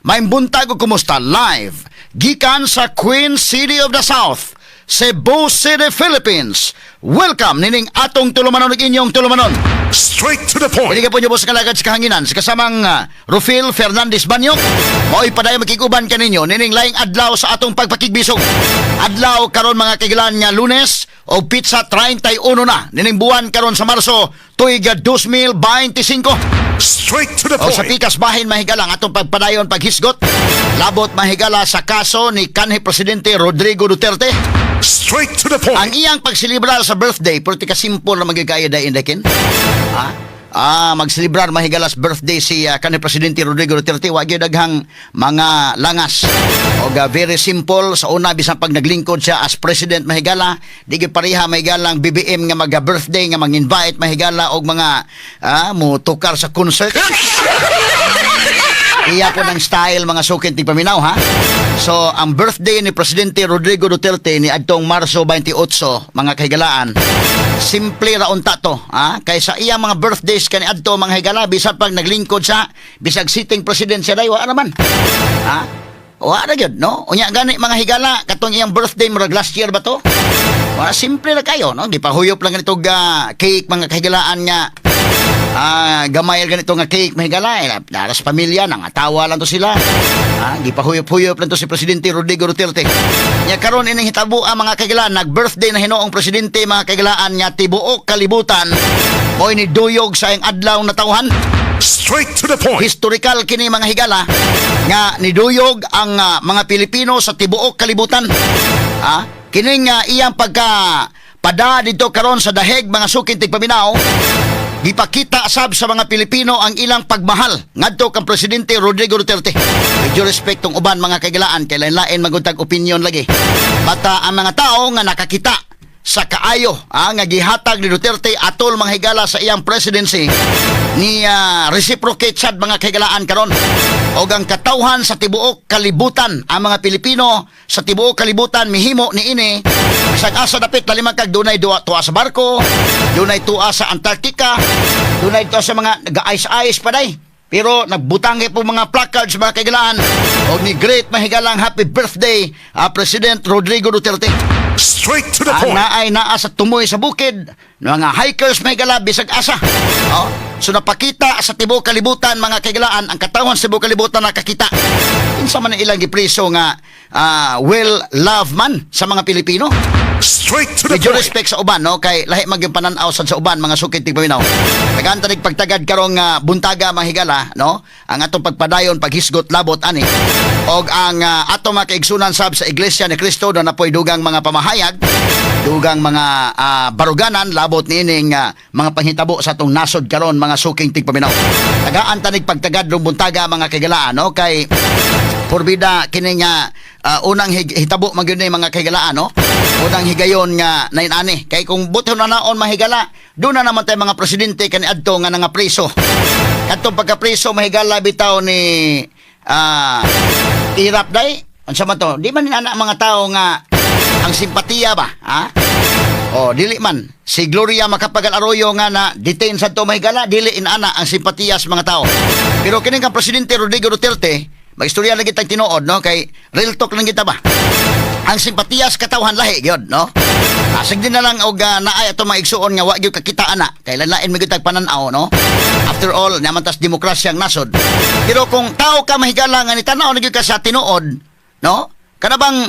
Maayong buntag ug kumusta live gikan sa Queen City of the South, Cebu City, Philippines. Welcome nining atong tulumanon ug inyong tulumanon. Straight to the point. Hindi ka po niyo sa kalagad sa kahanginan sa kasamang Rufil Fernandez Banyok. Mao'y padayon makiguban kaninyo nining laing adlaw sa atong pagpakigbisog. Adlaw karon, mga kahigalaan, nga Lunes o petsa 31 na nining buwan karon sa Marso tuig 2025. Straight to the O sa point. pikas bahin, mahigala, ang atong pagpadayon paghisgot labot, mahigala, sa kaso ni kanhi Presidente Rodrigo Duterte. Straight to the point. Ang iyang pagselebrar sa birthday, pero tika simple na magigaya dayon dakin. Ha? Magselebrar, mahigala, sa birthday si kanhi Presidente Rodrigo Duterte, wa gyud daghang mga langas. Og very simple sa una, bisan pag naglingkod siya as president, mahigala, di gyud pareha, mahigala, ang BBM nga maga-birthday nga mang-invite, mahigala, og mga mo tukar sa concert. Iya po ng style, mga suking tigpaminaw, ha. So ang birthday ni Presidente Rodrigo Duterte ni adtong Marso 28, mga kahigalaan. Simple ra unta to, ha? Kay sa iya mga birthdays kani adto, mga higala, bisan pag naglingkod siya, bisag sitting president siya day, wa naman. Ha? Wa ra gyud, no? Unya gani, mga higala, katong iyang birthday murag last year ba to? Wa, simple ra kayo, no? Gipahuyop lang ganito cake, mga kahigalaan, nga gamay ganito nga cake, mahigala, eh, naras pamilya, nangatawa lang to sila. Gipahuyop-huyop lang to si Presidente Rodrigo Duterte. Nya karon ining hitabo ang mga kahigalaan, nag-birthday na hinuong presidente, mga kahigalaan, nga tibuok kalibutan mo'y niduyog sa iyang adlaw na tawhan. Straight to the point. Historical kini, mga higala, nga niduyog ang mga Pilipino sa tibuok kalibutan. Kining iyang pagka pada dito karon sa Daheg, mga suking tigpaminaw, gipakita sab sa mga Pilipino ang ilang pagmahal ngadto kang Presidente Rodrigo Duterte. Medyo respect tong uban, mga kahigalaan, kay lain-lain maguntag opinion lagi. Bata ang mga tao nga nakakita sa kaayo nga gihatag ni Duterte atol, mga higala, sa iyang presidency ni reciprocate sad, mga kahigalaan, karon og ang katawhan sa tibuok kalibutan, ang mga Pilipino sa tibuok kalibutan, mihimo ni ini bisag asa dapit laliman kag dunay duwa tuwa sa barko, dunay tuwa sa Antarctica, dunay tuwa sa mga naga-ice ice pa day, pero nagbutang po mga placards, mga kahigalaan, og ni greet, mahigalang, "Happy birthday, President Rodrigo Duterte." Straight to the Ang point. naay naa sa tumoy sa bukid, mga hikers, may gala, bisag asa. Oh, so napakita sa tibuok kalibutan, mga kahigalaan, ang katawhan sa tibuok kalibutan nakakita. Kinsa man ang ilang gipriso nga well love man sa mga Pilipino. Straight to the Medyo point. respect sa uban, no? Kay lahi man gyud pananaw sad sa uban, mga suking tigpaminaw. Tagaan tanig pagtagad karong buntaga, mga higala, no? Ang atong pagpadayon paghisgot labot ani. Og ang atong mga kaigsunan sab sa Iglesia ni Cristo na napoy dugang mga pamahayag, dugang mga baruganan labot niining mga panghitabo sa atong nasod karon, mga suking tigpaminaw. Tagaan tanig pagtagad rong buntaga, mga kahigalaan, no? Kay porbida kini nga unang hitabo man gyud ni, mga kahigalaan, no? Unang higayon nga nainani kay kung buton na naon, mahigala, doon na naman tayo mga presidente kani adto nga nangapriso. Kadtong pagkapriso, mahigala, bitaw ni Irap day, unsa man to, di man nana ang mga tao nga ang simpatiya ba, ha? Oh, dili man. Si Gloria Macapagal Arroyo nga na detain sa to, mahigala, dili inana ang simpatiya sa mga tao. Pero kining kang Presidente Rodrigo Duterte, magistorya lang kitang tinuod, no? Kay real talk lang kita ba? Ang simpatiya sa katawhan lahi gyud, no? Asig din na lang og naay ato mga igsuon nga wa gyud kakita ana, kay lain man gyud tag panan-aw, no? After all, naman tas demokrasya ang nasod. Pero kung tao ka, mahigala, nga ni tan-aw na gyud ka sa tinuod, no? Kana bang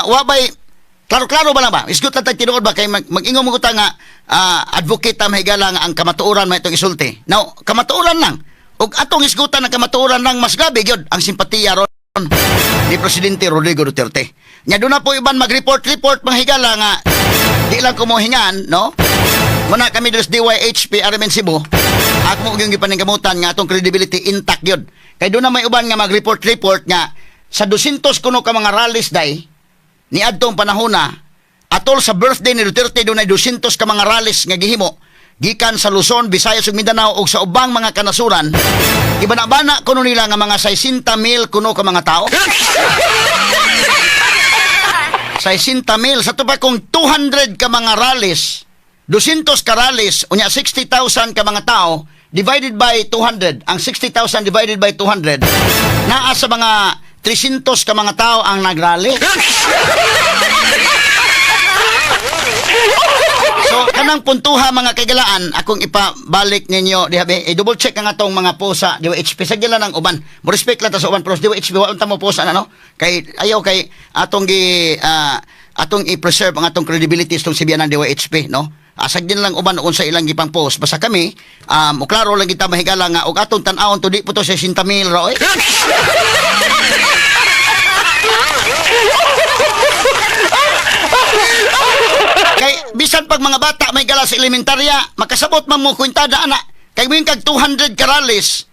wa bay klaro-klaro ba lang ba? Isgot lang tag tinuod ba kay mag-ingon mo ta nga advocate ta, mahigala, nga ang kamatuoran man itong isulti. Now, kamatuoran lang. Ug atong isgutan ang kamatuoran lang, mas grabe gyud ang simpatiya ron ni Presidente Rodrigo Duterte. Nya doon na po iban mag-report-report, mga higala, nga di lang kumuhingan, no? Muna kami dito sa DYHP RMN Cebu, ako mo yung gipaningkamutan nga atong credibility intact yun. Kay doon na may uban nga mag-report-report nga sa 200 kuno ka mga rallies day ni adtong panahona atol sa birthday ni Duterte, doon ay 200 ka mga rallies nga gihimo gikan sa Luzon, Visayas ug Mindanao ug sa ubang mga kanasuran. Ibana-bana kuno nila nga mga 60 mil kuno ka mga tao. 60 mil sa pa kung 200 ka mga rallies, 200 ka rallies, unya 60,000 ka mga tao. Divided by 200, ang 60,000 divided by 200, naa sa mga 300 ka mga tao ang nagrally. So kanang puntuha, mga kaigalaan, akong ipabalik ninyo diha be, i-double check ang atong mga post sa DYHP sa gila ng uban. Mo respect lang ta sa uban, pero sa DYHP wa ta mo post ana, no. Kay ayaw kay atong i-preserve ang atong credibility sa sibiyan ng DYHP, no. Asag din lang uban unsa ilang gipang post. Basta kami klaro lang kita, mahigala, nga og atong tan-awon to, di po to 60,000 ra oy. Kay bisan pag mga bata may gala sa elementarya, makasabot man mo kwintada ana. Kay moingon kag 200 ka rallies,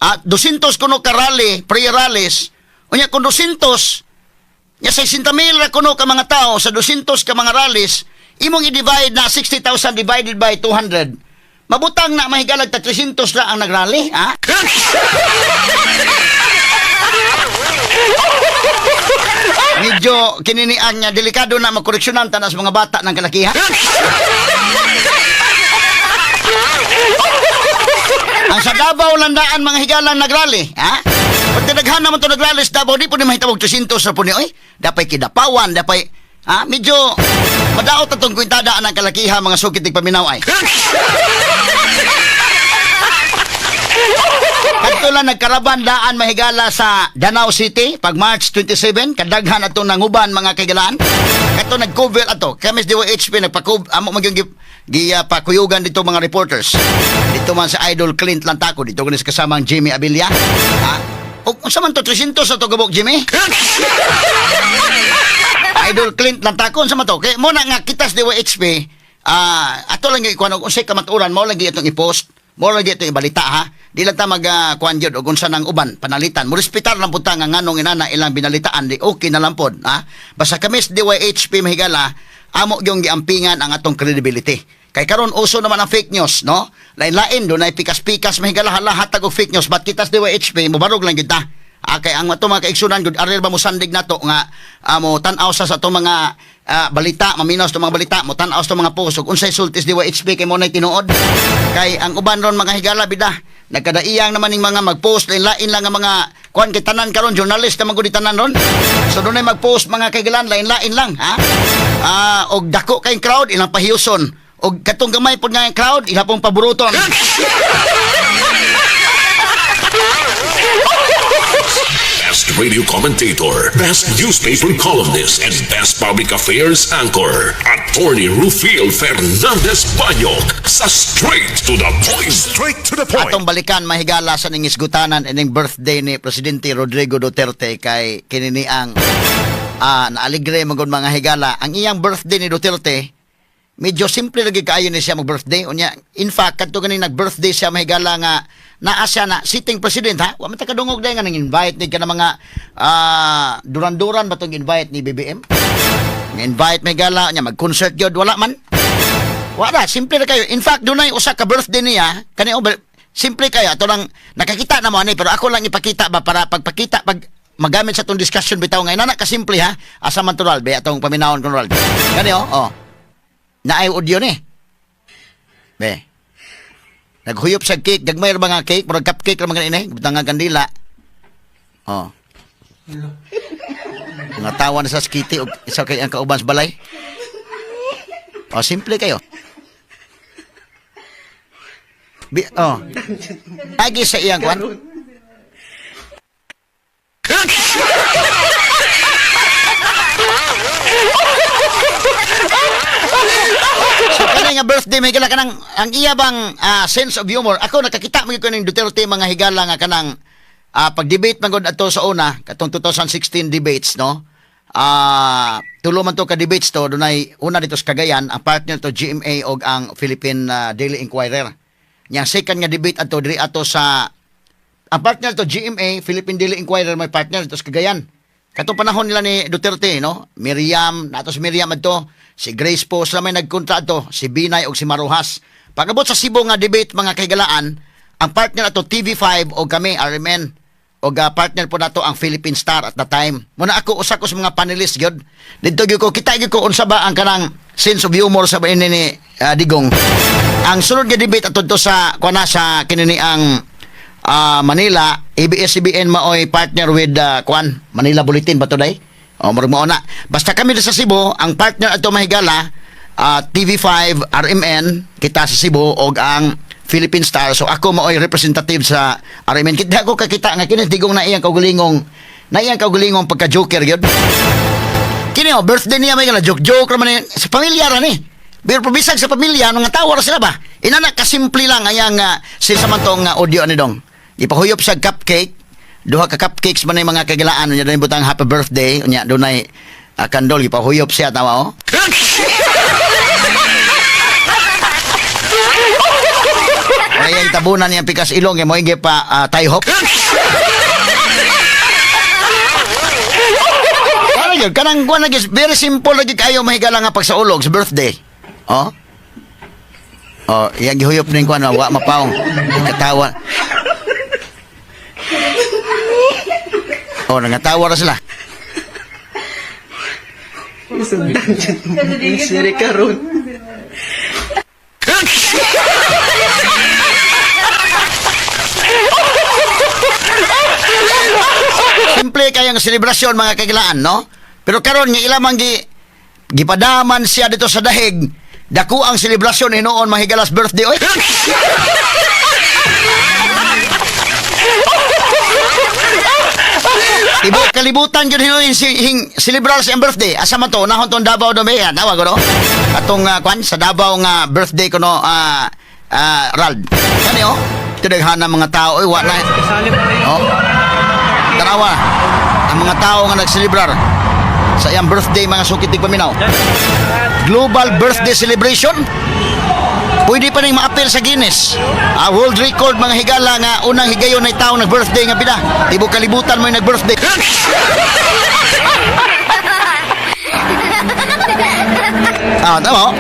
at 200 kuno ka rally, pre-rallies. Unya kung 200, nya 60 mil ra kuno ka mga tao sa 200 ka mga rallies, imong i-divide na 60,000 divided by 200. Mabutang na, mahigalag, ta 300 ra ang nagrally, ha? Medyo kininian niya, delikado na makoreksyonan tanas mga bata ng kalakihan. Ang sa Davao landaan mga higalang nagrally, ha? Pag tinaghan naman to nagrally sa Davao, di po ni mahitawag 300 sa po ni, oy. Dapay kidapawan, dapay, ha? Medyo madaot atong kwintada ang kalakihan, mga sukit paminaw ay. Kadto lang nagkaraban daan, mahigala, sa Danao City pag March 27, kadaghan ato nanguban, mga kaigalaan. Kadto nag-cover ato. Kami sa DYHP nagpa-cover amo magyung gi pakuyugan dito mga reporters. Dito man sa Idol Clint Lantaco dito kunis kasamang Jimmy Abilia. Ha? O unsa man to, 300 sa to gabok, Jimmy? Idol Clint Lantaco, unsa man to? Kay mo na nga kita sa DYHP ato lang yung ikuan og unsay kamatuoran, mao lang gyud itong i-post. Mao lang gyud itong ibalita, ha. Di lang ta mag kuan gyud og unsa nang uban panalitan. Mo respetar lang pud ta nga nganong inana ilang binalitaan, di okay na lang pod, ha. Basta kami sa DYHP, mahigala, amo gyung giampingan ang atong credibility. Kay karon uso naman ang fake news, no? Lain-lain dunay pikas-pikas, mahigala, hala, hatag og fake news, but kita sa DYHP mobarog lang gyud ta. Kay ang ato mga kaigsunan gud aril ba mo sandig nato nga mo tan-aw sa atong mga balita, maminaw sa mga balita, mo tan-aw sa mga post ug unsay sultis DYHP kay mo nay tinuod. Kay ang uban ron, mga higala, bida nagkadaiyang naman ning mga mag-post lain-lain lang ang mga kuan, kay tanan karon journalist naman gud tanan ron. So dunay mag-post, mga kaigalan, lain-lain lang, ha. Og dako kay crowd ilang pahiyuson og katong gamay pod nga crowd ila pong paburuton. Best radio commentator, best newspaper columnist, and best public affairs anchor, Attorney Rufil Fernandez Banyok sa Straight to the Point. Straight to the point. Atong balikan, mahigala, sa ning isgutanan ining birthday ni Presidente Rodrigo Duterte, kay kinini ang naaligre magod, mga higala, ang iyang birthday ni Duterte. Medyo simple lagi kaayo ni siya mag-birthday. Unya, in fact, kadto ganing nag-birthday siya, mahigala, nga naa siya na sitting president, ha. Wa man ta kadungog dahil nga nang invite ni ka na mga duran-duran ba tong invite ni BBM? Nga invite, mahigala, nya mag-concert gyud, wala man. Wala, simple na kayo. In fact, dunay usa ka birthday niya, kani oh, simple kayo. Ato lang nakakita na mo ani, pero ako lang ipakita ba para pagpakita pag magamit sa tong discussion bitaw nga inana ka simple, ha. Asa man to, Ral? Be atong paminawon kon, Ral. Kani oh, oh. Naay audio ni. Be. Naghuyop sa cake, gagmay ra ba nga cake, murag cupcake ra man gani ini, butang nga kandila. Oh. Mga tawa na sa skiti og isa kay ang kauban sa balay. Oh, simple kayo. Bi oh. Agi sa iyang kwan. So kanay nga birthday may gala kanang ang iya bang sense of humor. Ako nakakita mo ko ning Duterte, mga higala, nga kanang pag-debate man gud ato sa una katong 2016 debates, no. Tulo man to ka debates to, dunay una dito sa Cagayan, ang partner to GMA og ang Philippine Daily Inquirer. Nya second nga debate ato diri ato sa ang partner to GMA, Philippine Daily Inquirer, may partner dito sa Cagayan. Katong panahon nila ni Duterte, no? Miriam, nato si Miriam adto, si Grace po sila may nagkontra adto, si Binay og si Marujas. Pag-abot sa Cebu nga debate, mga kahigalaan, ang partner ato TV5 og kami RMN og partner po nato ang Philippine Star at the time. Muna ako usa ko sa mga panelists gyud. Didto gyud ko kita gyud ko unsa ba ang kanang sense of humor sa ini ni Digong. Ang sunod nga debate ato to sa kuan na sa kinini ang Manila ABS-CBN maoy partner with kuan Manila Bulletin ba to day? O murag mao na. Basta kami sa Cebu, ang partner ato mahigala TV5 RMN kita sa Cebu og ang Philippine Star. So ako maoy representative sa RMN. Kita ko kakita nga kini tigong na iyang kaugalingong pagka joker gyud. Kini oh, birthday niya may gala joke joke ra man ni sa pamilya ra ni. Pero bisag sa pamilya nga tawa ra sila ba? Inana kasimple lang ayang sila man tong audio ani dong. Ipahuyop sa cupcake, duha ka cupcakes man ni mga kagilaan unya dunay butang happy birthday unya dunay kandol gipahuyop siya tawa oh. Ay ang tabunan niya pikas ilong kay mo pa tie hop. Ano yun? Kanang kuwan lagi, very simple lagi kayo mahigala nga pagsaulog sa birthday. Oh? Oh, yang gihuyop ning kuwan wa mapaong. Katawa. Oh, nangatawa ra sila. Siri karon. Simple kayang selebrasyon mga kagilaan, no? Pero karon nga ilamang gipadaman siya dito sa dahig, dako ang selebrasyon hinuon mahigalas birthday oy. Ibo kalibutan gyud hinuon si hing celebrar sa iyang birthday. Asa man to unahon tong Davao do may tawag ko no. Atong kwan sa Davao nga birthday ko no Rald. Kani oh. Tidaghan mga tao oy wa na. Oh. Tanawa ang mga tao nga nagselebrar sa iyang birthday mga sukit paminaw. Global birthday celebration. Pwede pa ning maapil sa Guinness. World record mga higala nga unang higayon ay tao nag-birthday nga pila. Tibok kalibutan mo yung nag-birthday. Tama oh.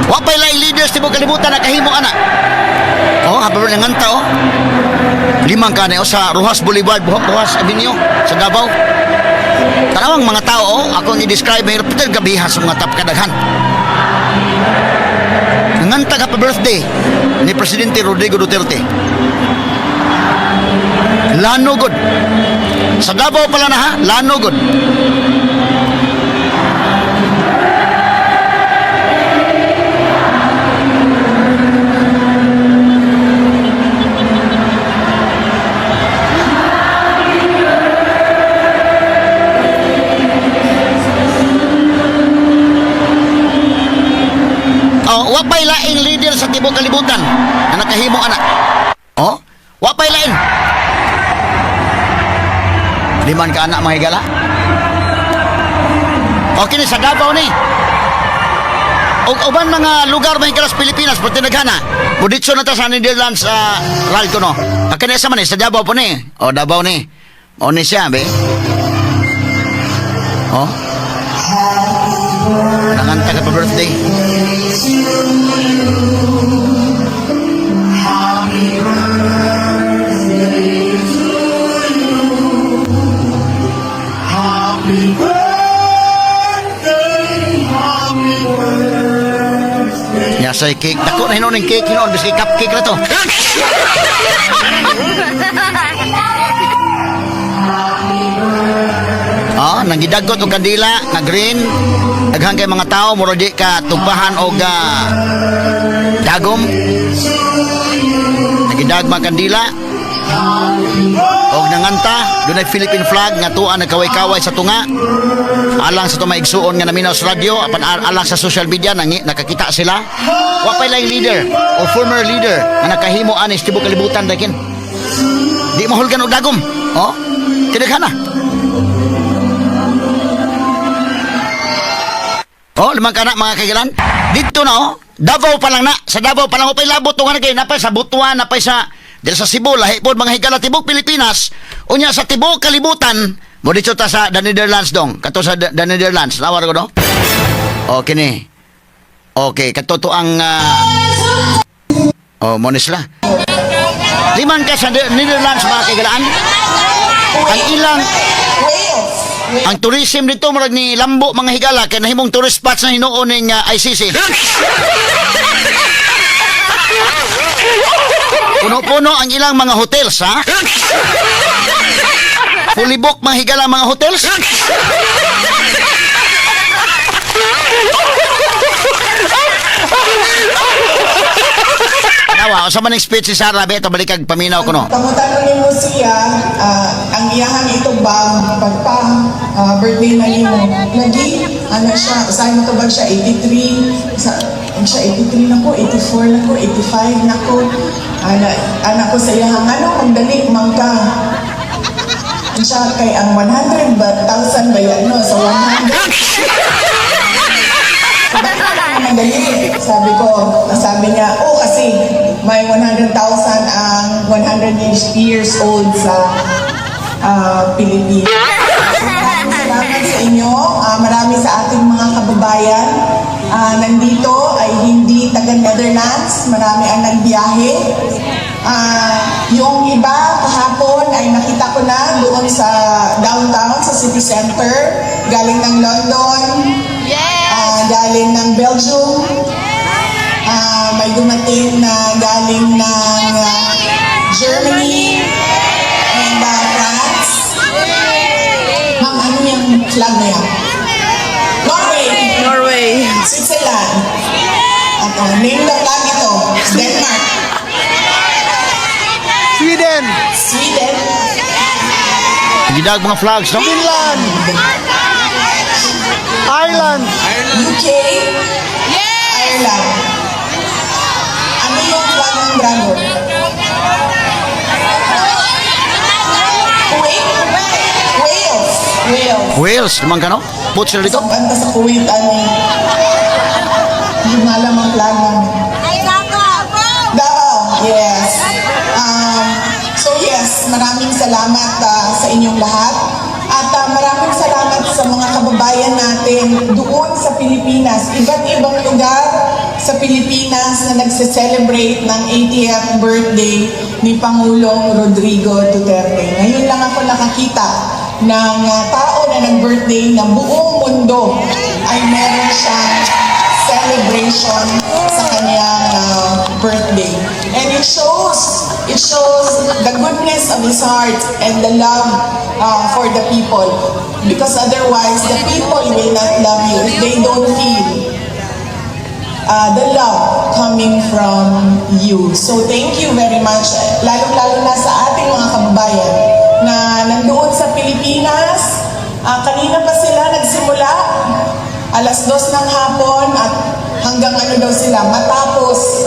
Wa pa'y laing leaders tibok kalibutan nakahimo ana. Oh, happy birthday nganta oh. Limang kanay oh, sa Rojas Boulevard, Rojas Avenue sa Davao. Tanawang mga tao, oh, ako ang i-describe, mahirap ito gabihan sa mga tap kadaghan. Nangantag happy birthday ni Presidente Rodrigo Duterte. Lano god. Sa Davao pala na ha, Lano god. Oh, wa pa'y laing leader sa tibok kalibutan na nakahimo ana. Oh, wa pa'y laing. Liman ka anak mga higala. Okay ni sa Davao ni. Og uban mga lugar mga higala sa Pilipinas pati naghana. Muditso na ta sa Netherlands sa Ralco no. Akane sa man eh, sa Davao po ni. Oh, Davao ni. O ni siya be. Oh. Nanganta ka pa birthday. Ya say cake. Dako na hinuon yung cake hinuon. Biski cupcake na to. Ah, nanggidagot og kandila nga green. Daghan kay mga tao mura di ka tugpahan og dagom. Nagidagma kandila. Og nanganta, dunay Philippine flag nga tuwa nagkaway-kaway sa tunga. Alang sa tumay igsuon nga naminaw sa radyo, apan alang sa social media nangi, nakakita sila. Wa pay laing leader o former leader nga nakahimo ani sa tibok kalibutan dakin. Di mahulgan og dagom. Oh, kinaghan na. Oh, limang kanak mga kagilan. Dito na oh, Davao pa lang na. Sa Davao pa lang upay labot tunga na kay napay sa Butuan, napay sa diri sa Cebu, lahi pod mga higala tibok Pilipinas. Unya sa tibok kalibutan, mo dito ta sa the Netherlands dong. Kato sa the Netherlands, nawar ko no. Okay ni. Okay, kato to ang oh, mo ni sila. Liman ka sa Netherlands mga kaigalaan. Ang ilang Wales. Ang tourism dito murag ni lambo, mga higala, kay nahimong tourist spots na hinuon ning ICC. Puno-puno ang ilang mga hotels, ha? Fully booked, mga higala, mga hotels. Nawa, sa man ang speech si Sara, beto balikag paminaw ko no. Pangutana nimo siya, ang iyahang itubag pagpa birthday na nimo. Lagi ano siya, usahay mo tubag siya 83, sa siya 83 na ko, 84 na ko, 85 na ko. Ana ana ko sa iyahang ano magdali man ka. Siya kay ang 100 ba, 1,000 ba yan, no? So 100. Madali. Sabi ko, sabi niya, oh kasi may 100,000 ang 100 years old sa Pilipinas. Maraming salamat sa inyo. Marami sa ating mga kababayan nandito ay hindi taga Netherlands. Marami ang nagbiyahe. Yung iba kahapon ay nakita ko na doon sa downtown, sa city center. Galing ng London, galing ng Belgium, may dumating na galing ng Germany and France. Ma'am, ano yung flag na yan? Norway! Norway. Switzerland. At name the flag ito. Denmark. Sweden, Sweden. Gidag mga flags, no? Finland, Ireland, UK. Ireland. Ano yung flag ng dragon? Kuwait? Wales. Wales. Wales, naman ka, no? Put sila dito. Kanta sa Kuwait, ano? Hindi mo alam ang flag namin. Davao, yes. So yes, maraming salamat sa inyong lahat. At maraming salamat sa mga kababayan natin doon sa Pilipinas. Iba't ibang lugar sa Pilipinas na nagse-celebrate ng 80th birthday ni Pangulong Rodrigo Duterte. Ngayon lang ako nakakita ng tao na nag-birthday na buong mundo ay meron siyang celebration sa kanyang birthday. And it shows the goodness of his heart and the love for the people. Because otherwise, the people will not love you if they don't feel the love coming from you. So thank you very much, lalong-lalo na sa ating mga kababayan na nandoon sa Pilipinas. Kanina pa sila nagsimula, 2:00 ng hapon at hanggang ano daw sila, matapos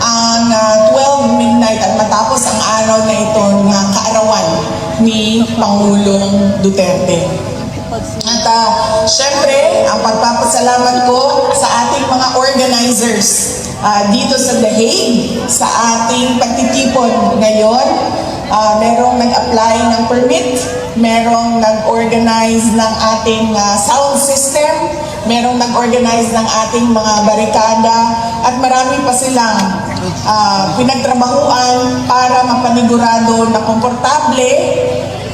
ang 12 midnight at matapos ang araw na ito na kaarawan ni Pangulong Duterte. At syempre, ang pagpapasalamat ko sa ating mga organizers dito sa The Hague, sa ating pagtitipon ngayon. Merong nag-apply ng permit, merong nag-organize ng ating sound system, merong nag-organize ng ating mga barikada, at marami pa silang pinagtrabahuan para mapanigurado na komportable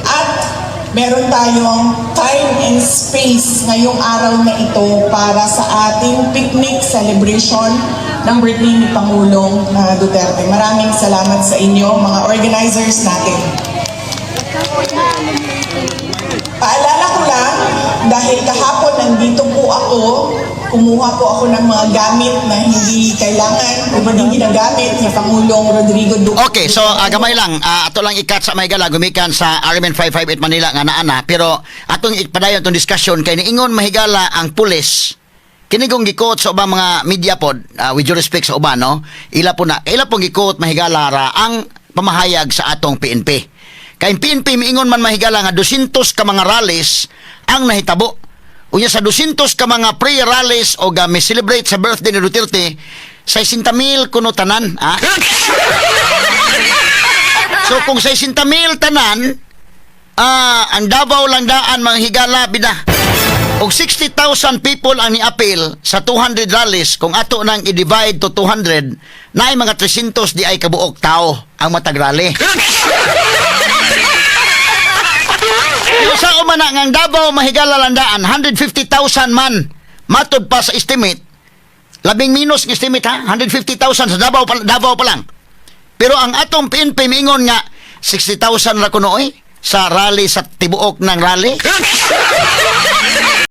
at meron tayong time and space ngayong araw na ito para sa ating picnic celebration ng birthday ni Pangulong Duterte. Maraming salamat sa inyo, mga organizers natin. Paalala ko lang, dahil kahapon nandito po ako, kumuha po ako ng mga gamit na hindi kailangan o hindi ginagamit ni Pangulong Rodrigo Duterte. Okay, so gamay lang, ato lang i-cut sa may gala gumikan sa RMN 558 Manila nga naa na, pero atong ipadayon tong discussion kay niingon, mahigala, ang pulis kini kong gi-quote sa ubang mga media pod, with due respect sa uban, no, ila po na ila pong gi-quote, mahigala, ra ang pamahayag sa atong PNP. Kay ang PNP miingon man, mahigala, nga 200 ka mga rallies ang nahitabo. Unya sa 200 ka mga pre-rallies o ga celebrate sa birthday ni Duterte, 60,000 kuno tanan, ah. So kung 60,000 tanan, ang Davao lang daan, mga higala, bida. Og 60,000 people ang ni-appeal sa 200 rallies, kung ato nang i-divide to 200, naay mga 300 di ay kabuok tao ang matag rally. Pero sa man na nga ang Davao Mahigala Landaan, 150,000 man matud pa sa estimate. Labing minus ng estimate ha, 150,000 sa Davao pa, Davao pa lang. Pero ang atong PNP miingon nga 60,000 ra kuno oy sa rally, sa tibuok ng rally.